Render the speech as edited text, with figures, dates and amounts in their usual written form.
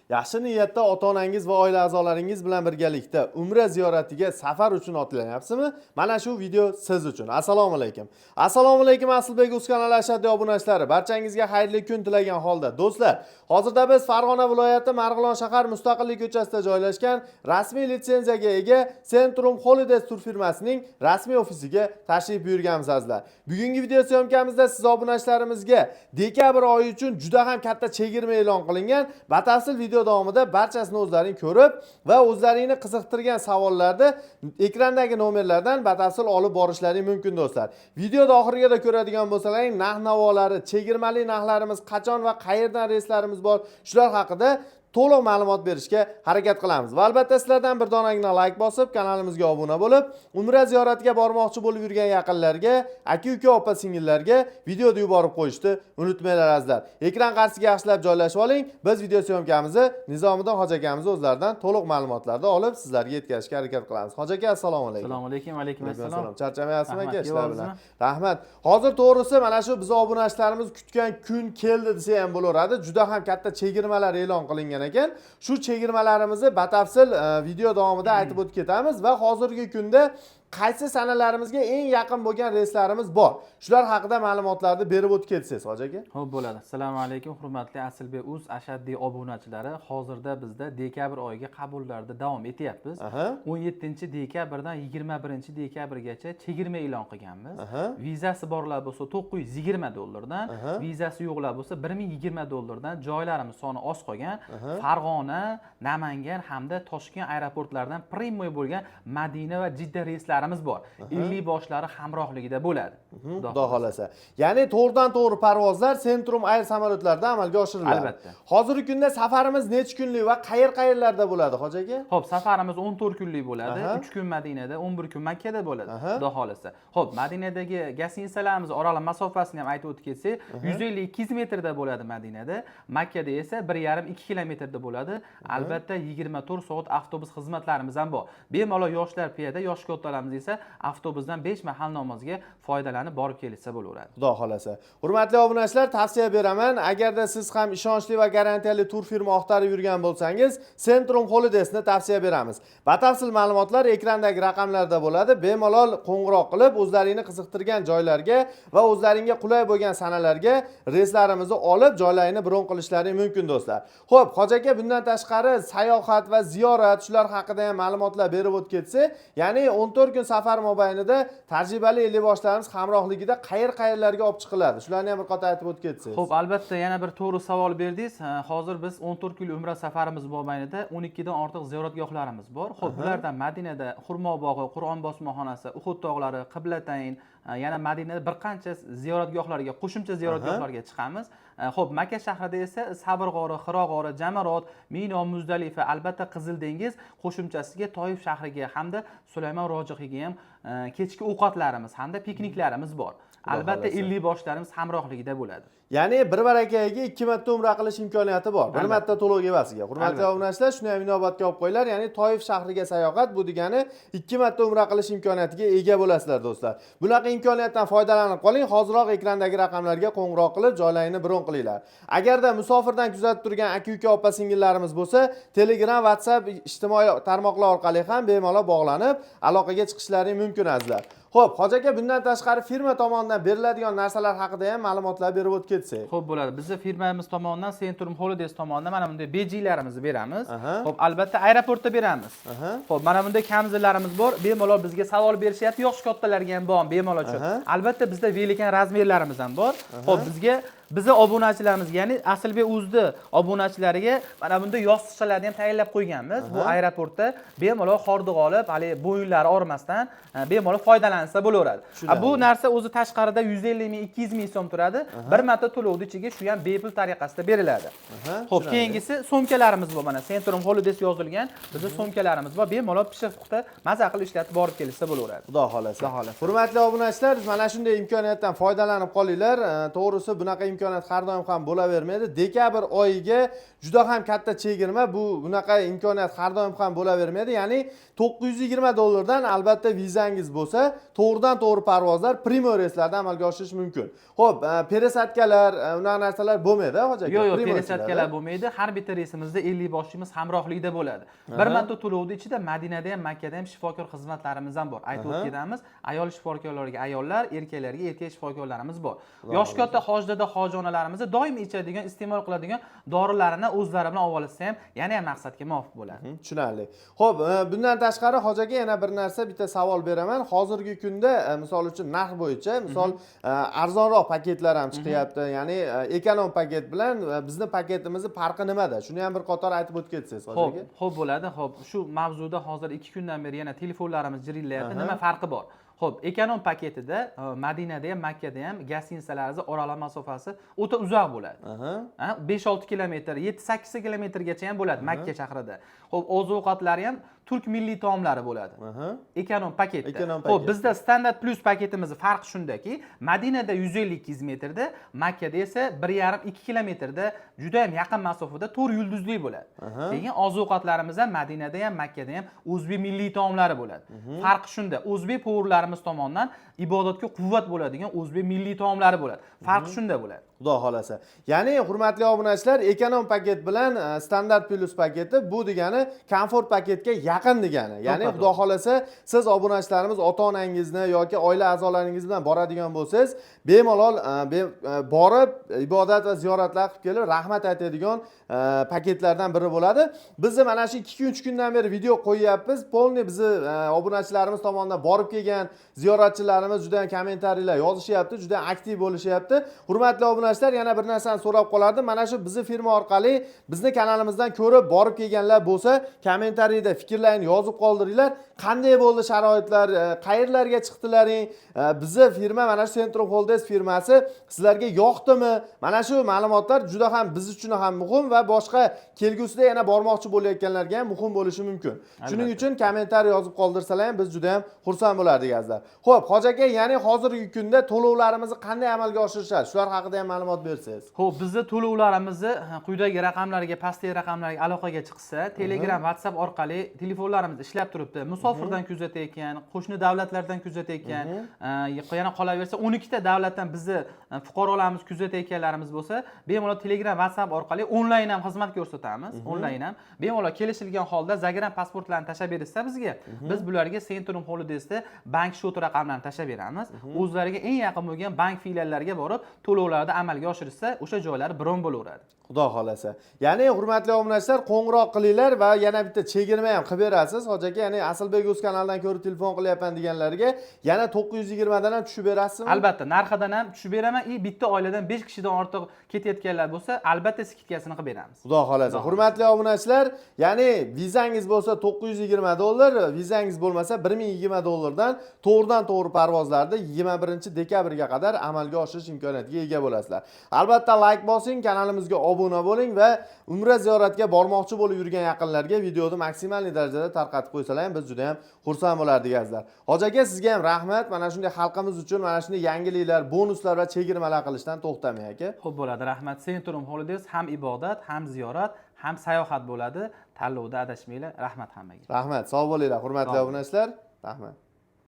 Yaxshi niyatda ota-onangiz va oila a'zolaringiz bilan birgalikda umra ziyoratiga safar uchun otlanyapsizmi? Mana shu video siz uchun. Assalomu alaykum. Assalomu alaykum, Aslbek Uz kanali ashaddiy obunachilari. Barchangizga xayrli kun tilagan holda, do'stlar, hozirda biz Farg'ona viloyati Marg'ilon shahar Mustaqillik ko'chasida joylashgan rasmiy litsenziyaga ega Centrum Holidays tur firmasining rasmiy ofisiga tashrif buyurganmiz, azizlar. Bugungi video съёмка mizda siz obunachilarimizga dekabr oyi uchun juda ham katta chegirma e'lon qilingan. Batafsil video davomida barchasini o'zlaring ko'rib va o'zlaringni qiziqtirgan savollarni ekrandagi nomerlardan batafsil olib borishlaring mumkin, do'stlar. Videoda oxirigacha ko'radigan bo'lsalaring, narx navolari, chegirmali narxlarimiz qachon va qayerdan reyslarimiz bor, shular haqida to'liq ma'lumot berishga harakat qilamiz. Va albatta sizlardan bir donagina layk bosib, kanalimizga obuna bo'lib, umra ziyoratiga bormoqchi bo'lib yurgan yaqinlarga, aka-uka, opa singillarga videoni yuborib qo'yishni unutmanglar, azizlar. Ekran qarshisiga yaxshilab joylashib oling. Biz video съёмка mizni Nizomiddin hoji akamiz o'zlaridan to'liq ma'lumotlarni olib, sizlarga yetkazishga harakat qilamiz. Hoji aka, assalomu alaykum. Assalomu alaykum, alaykum assalom. Charchamayapsizmi, aka, Rahmat, ishlar bilan? yo'qmi? Rahmat. Hozir to'g'risi mana shu biz obunachilarimiz kutgan kun keldi desa ham bo'laveradi. Juda ham katta chegirmalar e'lon qilingan ekan. Shu chegirmalarimizni batafsil video davomida aytib o'tib ketamiz va hozirgi kunda qaysi sanalarimizga eng yaqin bo'lgan reyslarimiz bor, shular haqida ma'lumotlarni berib o'tib ketsangiz, hoji aka. Xo'p, bo'ladi. Assalomu alaykum, hurmatli Aslbek Uz ashaddiy obunachilari. Hozirda bizda dekabr oyiga qabullarda davom etyapmiz. 17 dekabrdan 21 dekabrgacha chegirma e'lon qilganmiz. Vizasi borlar bo'lsa 920 dollardan, vizasi yo'qlar bo'lsa 1020 dollardan. Joylarimiz soni oz qolgan. Farg'ona, Namangan hamda Toshkent aeroportlaridan прямой bo'lgan Madina va Jidda reyslarimiz bor. 50 boshlari hamrohligida bo'ladi. Xudo xohlasa. Ya'ni to'g'ridan to'g'ri parvozlar Centrum Air samolyotlarida amalga oshiriladi. Albatta. Hozirgi kunda safarimiz necha kunlik va qayer qayerlarda bo'ladi, hoji aka? Xo'p, safarimiz 14 kunlik bo'ladi. 3 kun Madinada, 11 kun Makkada bo'ladi. Xudo xohlasa. Xo'p, Madinadagi гостиница larimiz oraliq masofasini ham aytib o'tib ketsak, 150-200 metrda bo'ladi Madinada. Makkada esa 1,5-2 kilometrda bo'ladi. Albatta 24 soat avtobus xizmatlarimiz ham bor. Bemalol yoshlar piyoda, yosh kattalarimiz esa avtobusdan 5 mahal namozga foydalanib borib kelishsa bo'laveradi. Xudo xohlasa. Hurmatli obunachilar, tavsiya beraman, agarda siz ham ishonchli va garantiyali tur firma axtarib yurgan bo'lsangiz, Centrum Holidaysni tavsiya beramiz. Batafsil ma'lumotlar ekrandagi raqamlarda bo'ladi. Bemalol qo'ng'iroq qilib, o'zlaringni qiziqtirgan joylarga va o'zlaringga qulay bo'lgan sanalarga reyslarimizni olib, joylaringni bron qilishlaring mumkin, do'stlar. Xo'p, hoji aka, bundan tashqari sayohat va ziyorat, shular haqida ham ma'lumotlar berib o'tib ketsa, ya'ni 14 kun safar mobaynida tajribali ellikboshlarimiz hamrohligida qayer qayerlarga olib chiqiladi? Shularni ham bir qator aytib o'tib ketsangiz. Xo'p, albatta yana bir to'g'ri savol berdingiz. Ha, hozir biz 14 kun umra safarimiz mobaynida 12 dan ortiq ziyoratgohlarimiz bor. Xo'p, bulardan Madinada Xurmo bog'i, Qur'on bosmaxonasi, Uhud tog'lari, Qiblatayn, yana Madinada bir qancha ziyoratgohlarga, qo'shimcha ziyoratgohlarga chiqamiz. Xo'p, Makka shahrida esa Sabr g'ori, Xiro g'ori, Jamarot, Mino, Muzdalifa, albatta Qizil dengiz, qo'shimchasiga Toif shahriga hamda Sulaymon rojihiga ham kechki ovqatlarimiz hamda pikniklarimiz bor. Albatta Xohlasa. 50 boshlarimiz hamrohligida bo'ladi. Ya'ni bir barakaga ikki marta umra qilish imkoniyati bor. Bir Albatta. marta to'lov evaziga. Hurmatli obunachilar, shuni ham inobatga olib qo'yinglar. Ya'ni Toif shahriga sayohat bu degani ikki marta umra qilish imkoniyatiga ega bo'lasizlar, do'stlar. Bunaqa imkoniyatdan foydalanib qoling. Hoziroq ekrandagi raqamlarga qo'ng'iroq qilib, joylaringni bron qilinglar. Agarda musofirdan kuzatib turgan aka-uka, opa singillarimiz bo'lsa, Telegram, WhatsApp, ijtimoiy tarmoqlar orqali ham bemalol bog'lanib, aloqaga chiqishlaring mumkin, azizlar. Xo'p, hoji aka, bundan tashqari firma tomonidan beriladigan narsalar haqida ham ma'lumotlar berib o'tib ketsak. Xo'p, bo'ladi. Bizni firmamiz tomonidan, Centrum Holidays tomonidan mana bunday bejilarimizni beramiz. Xo'p, albatta aeroportda beramiz. Xo'p, mana bunday kamzillarimiz bor. Bemalol bizga savol berishyapti. Yosh kattalarga ham bor, bemalol shu. Albatta bizda великан размер larimiz ham bor. Xo'p, bizga, bizni obunachilarimizga, ya'ni Aslbek Uzni obunachilariga mana bunday yostiqchalarni ham tayyorlab qo'yganmiz. Bu aeroportda bemalol hordiq olib, haligi bo'yinlari og'rimasdan bemalol foydalansa bo'laveradi. Tushunarli. Bu narsa o'zi tashqarida 150 ming, 200 ming so'm turadi. Bir marta to'lovni ichiga shu ham bepul tariqasida beriladi. Xo'p, Tushunarli. Keyingisi sumkalarimiz bor mana. Centrum Holidays yozilgan bizni sumkalarimiz bor. Bemalol pishiq puxta maza qilib ishlatib borib kelishsa bo'laveradi. Xudo xohlasa. Xudo xohlasa. Hurmatli obunachilar, mana shunday imkoniyatdan foydalanib qolinglar. To'g'risi bunaqa imkoniyat imkoniyat har doim ham bo'lavermaydi. Dekabr oyiga juda ham katta chegirma, bu bunaqa imkoniyat har doim ham bo'lavermaydi. Ya'ni 920 dollardan albatta vizangiz bo'lsa, to'g'ridan to'g'ri parvozlar прямой reyslarda amalga oshirish mumkin. Xo'p, пересадка lar, unaqa narsalar bo'lmaydi, hoji aka? Yo'q, yo'q, Прямой пересадка lar uchiladi. bo'lmaydi. Har bitta reysimizda 50 boshimiz hamrohlikda bo'ladi. Bir marta to'lovni ichida Madinada ham, Makkada ham shifokor xizmatlarimiz ham bor. Aytib o'tganimiz, ayol shifokorlarga ayollar, erkaklarga erkak shifokorlarimiz bor. Yoshi katta hoji dada, hoji onalarimizni doim ichadigan, iste'mol qiladigan dorilarini o'zlari bilan olib olsa ham yana ham maqsadga muvofiq bo'ladi. Tushunarli. Xo'p, bundan tashqari, hoji aka, yana bir narsa, bitta savol beraman. Hozirgi kunda misol uchun narx bo'yicha, misol arzonroq paketlar ham chiqyapti. Ya'ni эконом paket bilan bizni paketimizni farqi nimada? Shuni ham bir qator aytib o'tib ketsangiz, hoji Xo'p, aka. xo'p bo'ladi. Xo'p, shu mavzuda hozir 2 kundan beri yana telefonlarimiz jirillayapti. Nima farqi bor? Xo'p, эконом paketida Madinada ham, Makkada ham гостиница larimizni oraliq masofasi o'ta uzoq bo'ladi. Ha, 5-6 kilometr, 7-8 kilometrgacha ham bo'ladi Makka shahrida. Xo'p, oziq-ovqatlari ham turk milliy taomlari bo'ladi. Эконом paketda. Эконом Xo'p, paketda. bizda standart plus paketimizni farqi shundaki, Madinada 150-200 metrda, Makkada esa 1,5-2 kilometrda, juda ham yaqin masofada 4 yulduzli bo'ladi. Keyin oziq-ovqatlarimiz ham Madinada ham, Makkada ham o'zbek milliy taomlari bo'ladi. Farqi shunda, o'zbek повар larimiz tomonidan ibodatga quvvat bo'ladigan o'zbek milliy taomlari bo'ladi. Farqi shunda bo'ladi. Xudo xolasa. Ya'ni, hurmatli obunachilar, эконом paket bilan standart plus paketi, bu degani komfort paketga yaqin degani. Ya'ni To'ppa xudo xolasa, siz obunachilarimiz ota-onangizni yoki oila a'zolaringiz bilan boradigan bo'lsangiz, bemalol borib ibodat va ziyoratlar qilib kelib, rahmat aytadigan paketlardan biri bo'ladi. Bizni mana shu 2-3 kundan beri video qo'yyapmiz. Полный bizni obunachilarimiz tomonidan borib kelgan ziyoratchilarimiz juda ham kommentariylar yozishyapti, juda aktiv bo'lishyapti. Hurmatli obunachilar, yana bir narsani so'rab qolardim. Mana shu bizni firma orqali, bizni kanalimizdan ko'rib borib kelganlar bo'lsa, kommentariyda fikrlarini yozib qoldiringlar. Qanday bo'ldi sharoitlar, qayerlarga chiqdilaring? Bizni firma, mana shu Centrum Holidays firmasi sizlarga yoqdimi? Mana shu ma'lumotlar juda ham biz uchun ham muhim va boshqa kelgusida yana bormoqchi bo'layotganlarga ham muhim bo'lishi mumkin. Shuning uchun kommentariy yozib qoldirsalar ham biz juda ham xursand bo'lardik, azizlar. Xo'p, hoji aka, ya'ni hozirgi kunda to'lovlarimizni qanday amalga oshirishadi? Shular haqida ham ma'lumot bersangiz. Xo'p, bizni to'lovlarimizni quyidagi raqamlarga, pastdagi raqamlarga aloqaga chiqsa, Telegram, WhatsApp orqali telefonlarimiz ishlab turibdi. Musofirdan kuzatayotgan, qo'shni davlatlardan kuzatayotgan, yana qolaversa 12 ta davlatdan bizni fuqarolarimiz kuzatayotganlarimiz bo'lsa, bemalol Telegram, WhatsApp orqali onlayn ham xizmat ko'rsatamiz, onlayn ham. Bemalol kelishilgan holda загран pasportlarni tashlab berishsa bizga, biz bularga Centrum Holidaysda bank счет raqamlarini tashlab beramiz. O'zlariga eng yaqin bo'lgan bank filiallariga borib, to'lovlarni amalga oshirishsa, o'sha joylari bron bo'laveradi. Xudo xolasa. Ya'ni, hurmatli obunachilar, qo'ng'iroq qilinglar va yana bitta chegirma ham qilib berasiz. Hoji aka, ya'ni Asilbek o'z kanalidan ko'rib telefon qilyapman deganlarga yana 920 dan ham tushib berasizmi? Albatta, narxidan ham tushib beraman и bitta oiladan 5 kishidan ortiq ketayotganlar bo'lsa, albatta скидка sini qilib beramiz. Xudo xolasa. Hurmatli obunachilar, ya'ni vizangiz bo'lsa 920 dollar, vizangiz bo'lmasa 1020 dollardan to'g'ridan to'g'ri parvozlarda 21 dekabrga qadar amalga oshirish imkoniyatiga ega bo'lasizlar. Albatta layk bosing, kanalimizga obuna bo'ling va umra ziyoratga bormoqchi bo'lib yurgan yaqinlarga videoni maksimal darajada tarqatib qo'ysalar ham biz juda ham xursand bo'lardik, azizlar. Hoji aka, sizga ham rahmat. Mana shunday xalqimiz uchun mana shunday yangiliklar, bonuslar va chegirmalar qilishdan to'xtamang, aka. Xo'p bo'ladi, rahmat. Centrum Holidays ham ibodat, ham ziyorat, ham sayohat bo'ladi. Tanlovda adashmanglar. Rahmat hammaga. Rahmat, sog' bo'linglar, hurmatli Sog' bo'ling. obunachilar. Rahmat.